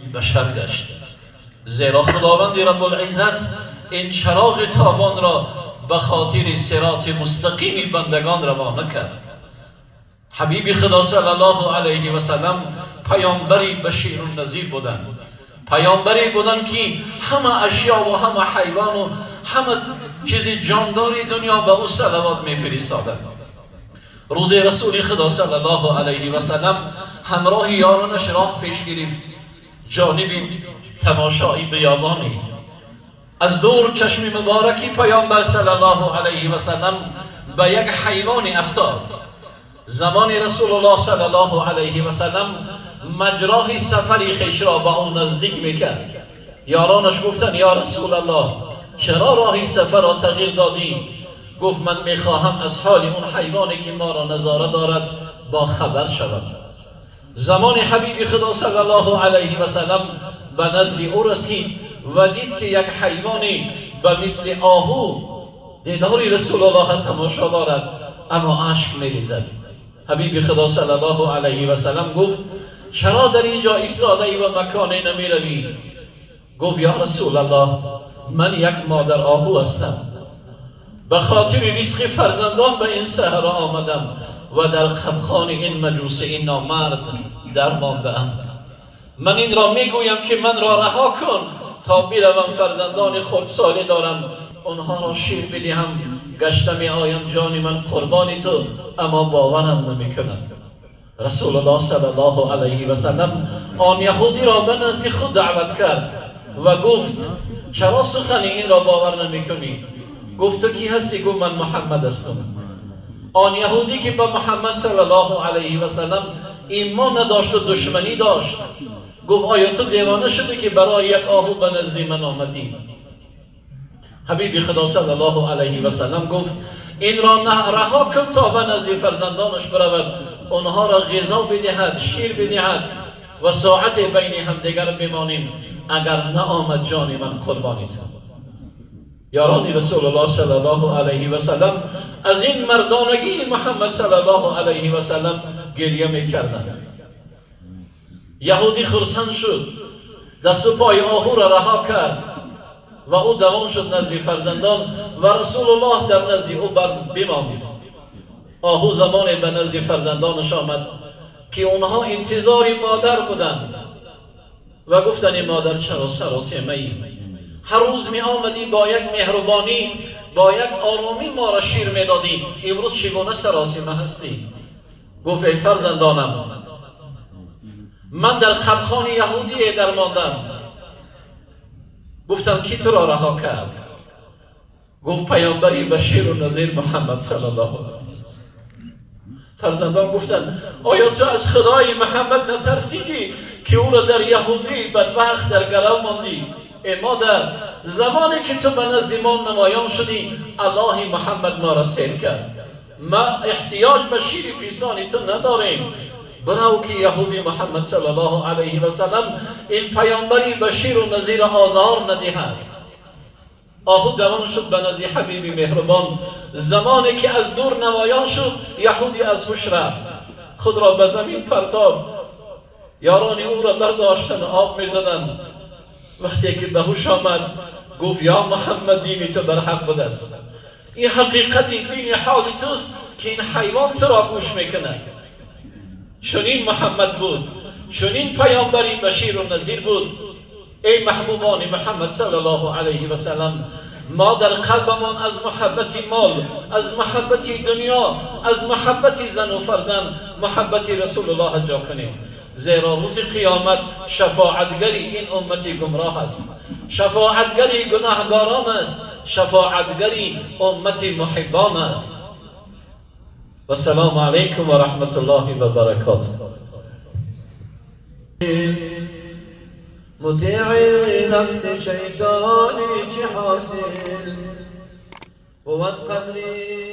Башар гашт, зеро Худованди Раббулиззат ин чароғи тобонро ба хотири сироти мустақими бандагон равона кард. Ҳабиби Худо саллаллоҳу алайҳи васаллам паёмбари баширу назир буданд, паёмбаре буданд, ки ҳама ашё ва ҳама ҳайвону ҳама чизи ҷондори дунё ба ӯ салавот мефиристоданд. Рӯзе Расули Худо саллаллоҳу алайҳи васаллам ҳамроҳи ёронаш роҳ пеш гирифт ҷониби тамошои биёбонӣ. Аз дур чашми мубораки паёмбар саллаллоҳу алайҳи васаллам ба як ҳайвоне афтод. Замони Расулуллоҳ саллаллоҳу алайҳи васаллам маҷроҳи сафари хешро ба ӯ наздик мекард, ёронаш гуфтанд: «Ё Расулаллоҳ, чаро роҳи сафарро тағйир додӣ?» Гуфт: «Ман мехоҳам аз ҳоли он ҳайвоне, ки моро назора дорад, бо хабар шавам». Замони ҳабиби Худо саллаллоҳу алайҳи васаллам ба назди ӯ расид ва дид, ки як ҳайвоне ба мисли оҳу дидори Расулуллоҳ тамошо дорад, аммо ашк мерезад. Ҳабиби Худо саллаллоҳу алайҳи васаллам гуфт: «Чаро дар ин ҷо истодаӣ ва маконе намеравӣ?» Гуфт: «Ё Расулаллоҳ, ман як модар оҳу ҳастам, ба хотири ризқи фарзандон ба ин саҳро омадам ва дар қабқони ин маҷусии номард дармондаам. Ман инро мегӯям, ки манро раҳо кун, то биравам, фарзандони хурдсоле дорам, онҳоро шир бидиҳам, гашта меоям, ҷони ман қурбони ту». Аммо боварам намекунад. Расулуллоҳ саллаллоҳу алайҳи васаллам он яҳудиро ба назди худ даъват кард ва гуфт: «Чаро сухани инро бовар намекунӣ?» Гуфт: «Ту кӣ ҳастӣ?» Гуфт: «Ман Муҳаммад ҳастам». Он яҳудӣ, ки ба Муҳаммад саллаллоҳу алайҳи васаллам имон надошт ва душманӣ дошт, гуфт: «Оё ту девона шудӣ, ки барои як оҳу ба назди ман омадӣ?» Ҳабиби Худо саллаллоҳу алайҳи васаллам гуфт: «Инро раҳо кун, то ба назди фарзандонаш биравад, онҳоро ғизо бидиҳад, шир бидиҳад ва соате байни ҳамдигар бимонем. Агар наомад, ҷони ман қурбони ту». Ёрони Расулуллоҳ саллаллоҳу алайҳи васаллам аз ин мардонагии Муҳаммад саллаллоҳу алайҳи васаллам гиря мекарданд. Яҳудӣ хурсанд шуд, дасту пои оҳуро раҳо кард ва ӯ давон шуд назди фарзандон ва Расулуллоҳ дар назди ӯ бимонд. Оҳу замоне ба назди фарзандонаш омад, ки онҳо интизори модар буданд ва гуфтанд: «Модар, чаро саросемаӣ? Ҳар рӯз меомадӣ, бо як меҳрубонӣ, бо як оромӣ моро шир медодӣ, имрӯз чӣ гуна саросима ҳастӣ?» Гуфт: «Эй фарзандонам, ман дар қабқони яҳудие дармондам». Гуфтам: «Кӣ туро раҳо кард?» Гуфт: «Паёмбари баширу назир Муҳаммад саллаллоҳу алайҳи». Фарзандон гуфтанд: «Оё ту аз Худои Муҳаммад натарсидӣ, ки ӯро дар яҳудӣ бадбахт дар гарав мондӣ?» «Э модар, замоне ки ту ба назди мо намоён шудӣ, Аллоҳи Муҳаммад моро сер кард. Ма эҳтиёҷ ба шири писони ту надорем. Бирав, ки яҳуди Муҳаммад саллаллоҳу алайҳи васаллам ин паёмбари баширу назира озор надиҳад». Оҳу давон шуд ба назди ҳабиби меҳрубон. Замоне ки аз дур намоён шуд, яҳудӣ аз ҳуш рафт, худро ба замин партофт. Ёрони ӯро бардоштанд, об мезаданд. Вақте ки ба ҳуш омад, гуфт: «Ё Муҳаммад, дини ту барҳақ будааст. Ин ҳақиқати дини ҳоли туст, ки ин ҳайвон туро гӯш мекунад». Чунин Муҳаммад буд, чунин паёмбари баширу назир буд. Эй маҳбубони Муҳаммад саллаллоҳу алайҳи васаллам, мо дар қалбамон аз муҳаббати мол, аз муҳаббати дунё, аз муҳаббати зану фарзанд муҳаббати Расулуллоҳ ҷо кунем, зеро рӯзи қиёмат шафоатгари ин уммати гумроҳ аст, шафоатгари гунаҳгорон аст, шафоатгари уммати муҳиббон аст. Вассалому алайкум ва раҳматуллоҳи ва баракотуҳ. مطیع نفس شیطانی چه حاصل بود قدری.